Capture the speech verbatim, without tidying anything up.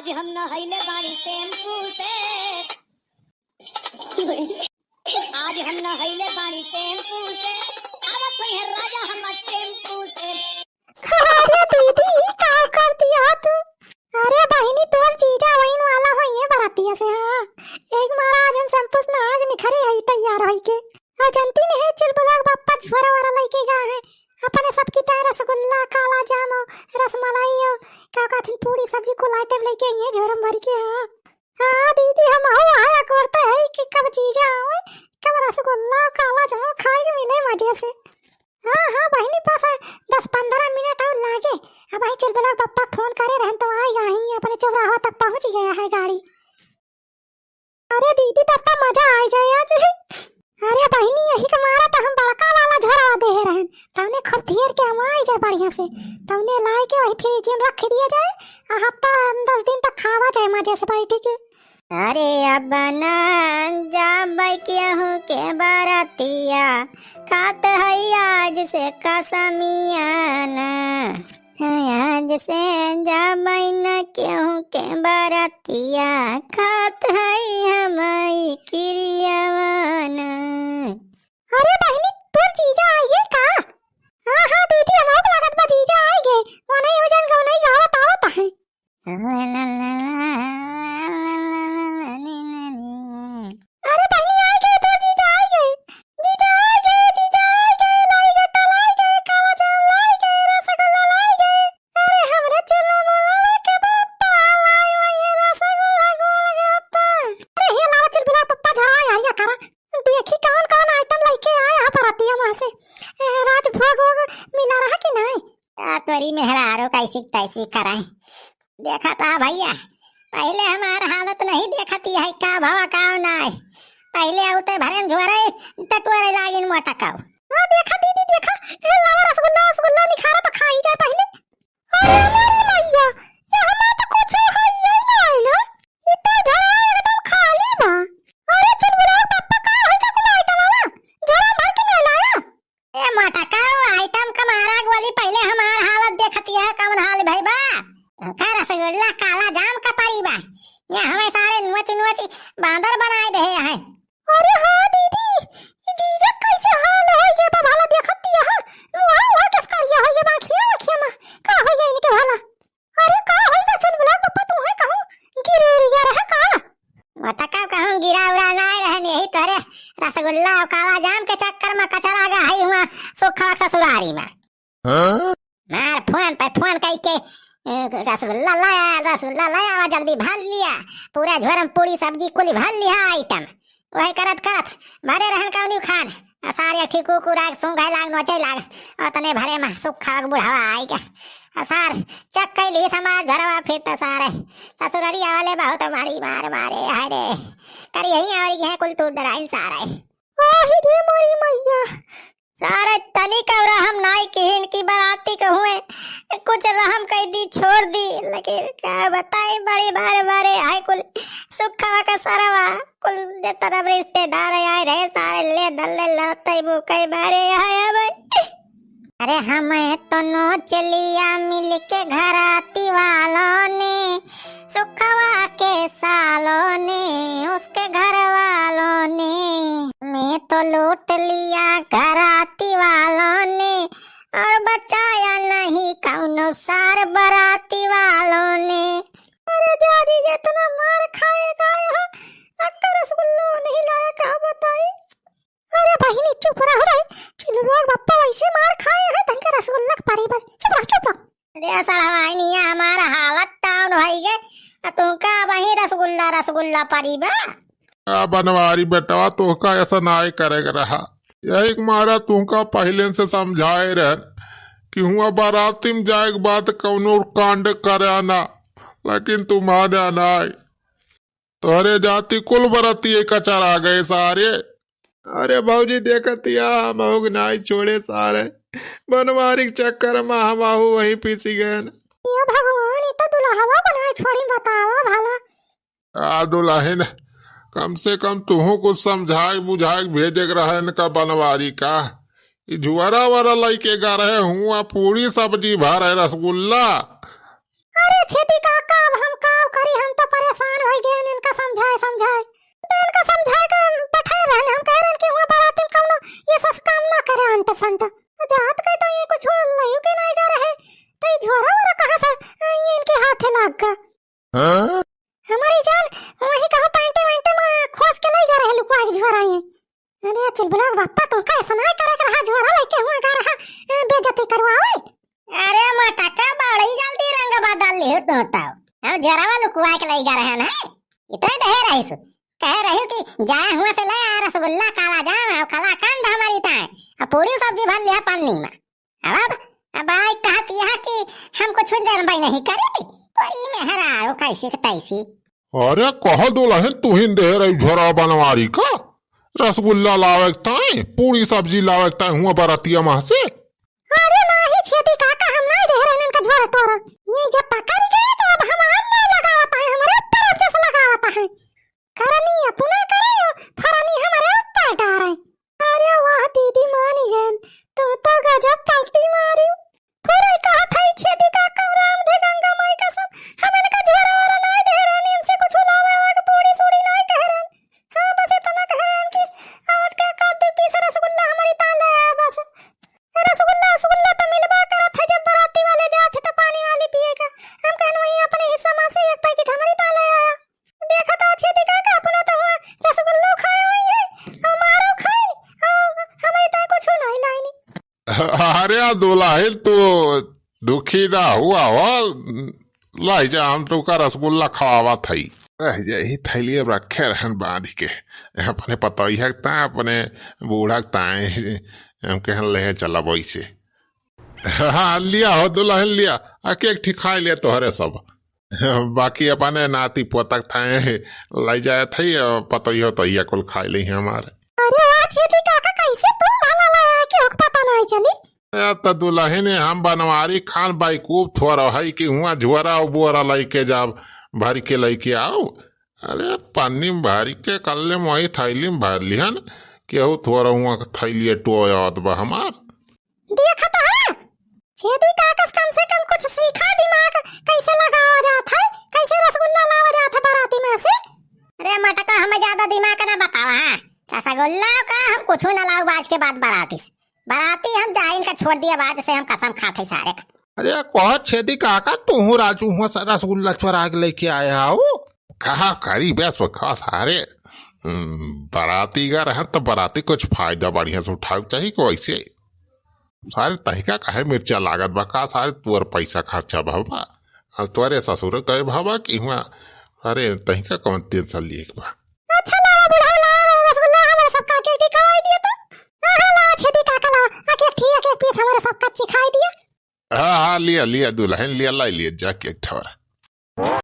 आज हम नहैले बानी शैम्पू से। आज हम नहैले बानी शैम्पू से। आवत होइहैं राजा हमर टेम्पू से। अरे दीदी, ई का कर दिया तू? अरे बहिनी, तोर जीजा वहीन वाला होइहैं बरतिया से, हाँ। एक मारा आज हम शैम्पू से नहा के निखरे हई तैयार होई के। आ जनती नहीं है, चुलबुला के बप्पा झोरा वाला लइके गा है। अपने सबकी ताई रसगुल्ला, काला जाम और रसमलाई और का कहथिन, पूड़ी सब्जी, कुल आइटम लइके आई है झोरम भर के, हाँ। हाँ दीदी, हम आऊ आया करते हैं कि कब जीजा आवे, कब रसगुल्ला, काला जाम खाए के मिले मजे से। हाँ, हाँ बहिनी, बस दस पन्द्रह मिनट और लागे। अबहीं चुलबुला के बप्पा फोन करे रहन तो आ गया ही, अपने चौराहा तक पहुँच गया है गाड़ी। अरे दीदी, तब तो मजा आ जाए आज। अरे बहिनी, यही के मारा तो हम बड़का वाला झोरा दे रहन, तौने खूब धीर के हम आ जाए बढ़िया से, तौने लाए के वही फ्रिज में रख दिया जाए, आ हफ्ता दस दिन तक खावा जाए मजे से बैठ के। अरे अब ना जाबै केहू के बरतिया, खात हई आज से कसमिया ना। आज से जाबै न केहू के बरतिया, खात हई हम ई किरियावा ना। अरे बहिनी, तोर जीजा आइगे का? हाँ, हाँ दीदी, हमहू के लागत बा जीजा आइगे। ओने एगो जन गौनई गावत आवत है। अरे बहिनी, आइगे, तोर जीजा आइगे। जीजा आइगे, जीजा आइगे, लाई गट्टा लाई गे, काला जाम लाई गे, रसगुल्ला लाई गे। अरे हमरे चुलबुलवा के बप्पा लाई वही रसगुल्ला गोलगप्पा। अरे हे लावा चुलबुला पप्पा झरा आइया करा। देखी कौन कौन आइटम लइके आए हैं बरातिया में से। ए, राजभोग वोग मिला रहा कि नहीं? का तोरी मेहरारू कैसी तैसी कराई। देखा था भैया, पहिले हमार हालत नहीं देखती है, का भवा का नाय। पहिले आउते भरे में झोरे, टटोरे लागिन मोटकाऊ। हाँ देखा दीदी, देखा, ए लावा रसगुल्ला, रसगुल्ला निखारा तो खाई जाए पहिले। अरे मोरी मैया, यहाँ तो कुछ है ही नहीं ना। ई तो झोरा एकदम खाली बा। अरे चुलबुला पप्पा, का होई का कुल आइटम आवा? झोरा भर के नहीं लाया? ए मोटकाऊ, आइटम का मारा गोली, पहिले हमार हालत देखती है, कौन हाल भई बा? का रसगुल्ला काला जाम का परी बा? ये हमें सारे नोच नोच बांदर बनाए दे हैं। अरे हाँ दीदी, ई जीजा कैसे हाल होई गे बा भला, देखती है, मुँह उहा के करिया होई गे बा, आँखिया आँखिया में का होई गे इनके भला? अरे का होई गे चुलबुला पप्पा, तुहैं कहूँ गिर उड़ गया रहा का? मोटका कहूँ गिरा उड़ा नाय रहन, यही तोरे रसगुल्ला और काला जाम के चक्कर में कचरा गा है हुआ सुखा ससुरारी में। हाँ? मार फोन पे फोन कई के, ए, रसगुल्ला लाया, रसगुल्ला लाया, आवा जल्दी भर लिया, पूरा झोरम पूड़ी सब्जी कुल भर लिया आइटम। वही करत करत भरे रहन कौनी खान, आ सारे एक ठी कुकुर आग सूंघे लाग, नोचे लाग, अतने भरे में सुखा के बुढ़ावा आई गे। आ सार चक कैली समाज घरवा, फिर तो सारे ससुररिया वाले बहुत मारी मार मारे, हाय रे, करिहैं और ये कुल तू डराइन सारे। आही रे मोरी मैया। सारे तनिक और रहम नाई किहिन की बराती के हुए, कुछ रहम कई दी, छोड़ दी, लेकिन का बताई, बड़ी बार बारे आए कुल सुखवा का सरवा, कुल जे तरफ रिश्तेदार आए रहे, सारे ले दल्ले लड़ते मुँह कई मारे आए भाई। अरे हमें तो नोच लिया मिलके घराती वालों ने, सुखवा के सालों ने, उसके घर वालों ने। हमें तो लूट लिया घराती वालों ने, और बचाया नहीं कौनो सार बराती वालों ने। अरे जाजी, जितना मार खाए गए हो, अक्का रसगुल्लो नहीं लाया, का बताई? अरे बहिनी, चुप रहो रे। चुलबुला के बप्पा वैसे मार खाए हैं, तहीं का रसगुल्ला के परी बस। चुप रहो, चुप रहो। अरे सड़वाइनिया, हमारा हालत down होई गे। आ तुमका वही रसगुल्ला, रसगुल्ला परी बा। आ बनवारी बेटवा, तोहका ऐसा नाय करे के रहा। यही के मारा तुमका पहिले से समझाए रहन कि हुआ बराती में जाए के बाद कौनो कांड करे ना, लेकिन तू माने नाय। तोहरे जाति कुल बरतिये कचर आ गए सारे। अरे भौजी देखतिया, हमहू के नाई छोड़े सारे। बनवारी के चक्कर में हमहू वहीं पिसी गए। ये भगवान, ये तो दुल्हवा को नाई छोड़ी, बतावा भला। आ दुल्हन, कम से कम तुहू कुछ समझाए बुझाए के भेजे के रहे इनका बनवारी का। ई झुआरा वारा लइके गा रहे हुआ, पूड़ी सब्जी भरे रसगुल्ला। अरे छेदी काका, अब हम का करी, ठे लाग गा। हाँ? हमरी जान, वही कहूँ पैंटे वैंटे में खोस के लई गा रहे लुकवा के झुरवा आई। अरे चुलबुला के बापा, तुमका ऐसा ना करे के रहा, झुरवा लइके हुआ गा रहा, ए, बेइज्जती करवावे। अरे मटका, बड़ी जल्दी रंग बदल लिहु तू तो। हम झुरवा लुकवा के लई गा रहे हैं, इतने देहे रही सु। कहे रही कि जाए हुआ से ले आ रसगुल्ला, काला जाम और कलाकंद हमरी ताए, और पूरी सब्जी भर लिया पन्नी में। अब, अब आई कहत यह कि हम कुछ जनबई नहीं करी थी, तोरी मेहरारू कैसी के तैसी। अरे कह दुलहिन, तुहिन देहे रही झोरा बनवारी का, रसगुल्ला लावे के ताई, पूरी सब्जी लावे के ताई हुआ बरतिया मह से। अरे नाही छेदी काका, हम नाही देहे रहन इनका झोरा टोरा। ये जब पकड़ गए तो अब हम आम नहीं लगावत है, हमरे ऊपर अब जस लगावत है। करनी अपना करे, फरनी हमरे ऊपर डारे। अरे वाह दीदी, मानी गएन, तू तो गजब पलटी मारी। पूरे कहत है छेदी काका, राम धे गंगा माई कसम, हम इनका झोरा वोरा नाही देहे रहन, इनसे कुछ लावे वावे के पूरी सूरी नाही कहे रहन। हाँ, बस इतना कहे रहन कि आवत के एक आध दो पीस रसगुल्ला हमरी ताए ले आए बस। रसगुल्ला, रसगुल्ला तो मिलबा करत है, जब बराती वाले जात है तो पानी वाली पिए का। हम कहन वही अपने हिस्सा में से एक पैकेट हमरी ताए ले आया। देखा तो छेदी काका, अपना तो हुआ रसगुल्लो खाए हुई है, और मारो खाए, और हमरी ताए कुछ नहीं लाइनी। अरे दुलहिन, तू दुखी ना हुआ हो, लाई जा, हम तुका रसगुल्ला खवावत हई। रह जाई, थैलिए रखे रहन बांध के। अपने पतोहिया के ताए, अपने बूढ़ा के ताए, हम कहन ले चला वैसे। हाँ, लिया हो दुलहिन, लिया। आ केक ठीक खाए लिया तोहरे सब। बाकी अपने नाती पोता के ताए लाई जाए थई, पतोहिया तो ये कुल खाए ले हमारे। अरे वाह, छेदी काका, कैसे तू भला लाया कि ओक पता नहीं चली? ए, त दुलहिन, हम बनवारी खान बैकूफ थोड़ा है कि हुआ झुअरा और बोरा लइके जाब, भर के लइके आओ। अरे, पन्नी में भर के कल्ले मोही थैली में भर लिहन, केहू थोड़ा हुआ थैलिए टोय आवत बा हमार। देखत है, छेदी काकस कम से कम कुछ सीखा, दिमाग कैसे लगावा जात है, कैसे रसगुल्ला लावा जात है बाराती में से। अरे मटका, हमें ज्यादा दिमाग ना बतावा, हाँ। रसगुल्ला का हम कुछ ना लाऊ आज के बाद बाराती से। बाराती हम जाइन का छोड़ दिया, बाद से हम कसम खात है सारे का। अरे कह छेदी काका, तू राजू हुआ सा रसगुल्ला चोरा के लेके आया हो। कहा करी बस वो खा सारे। हम्म, बाराती का रहन तो बाराती कुछ फायदा बढ़िया से उठावे के चाहिए कि वैसे। सारे तहिका काहे मिर्चा लागत बा का, सारे तोर पैसा खर्चा भवा। अब तोरे ससुर कहे भवा कि हुआ, अरे तहिका कौन टेंशन लिए के बा। अच्छा लावा बुढ़ा, लावा रसगुल्ला, हमारे सबका के ठीक करवाई दिया तो। हाँ, हाँ, लावा छेदी काका, लावा, आके एक ठी-, आके एक पीस हमारे सबका चिखाई दिया। हाँ, हाँ, लिया, लिया दुलहिन, लिया, लाई लिया जाके एक ठोर।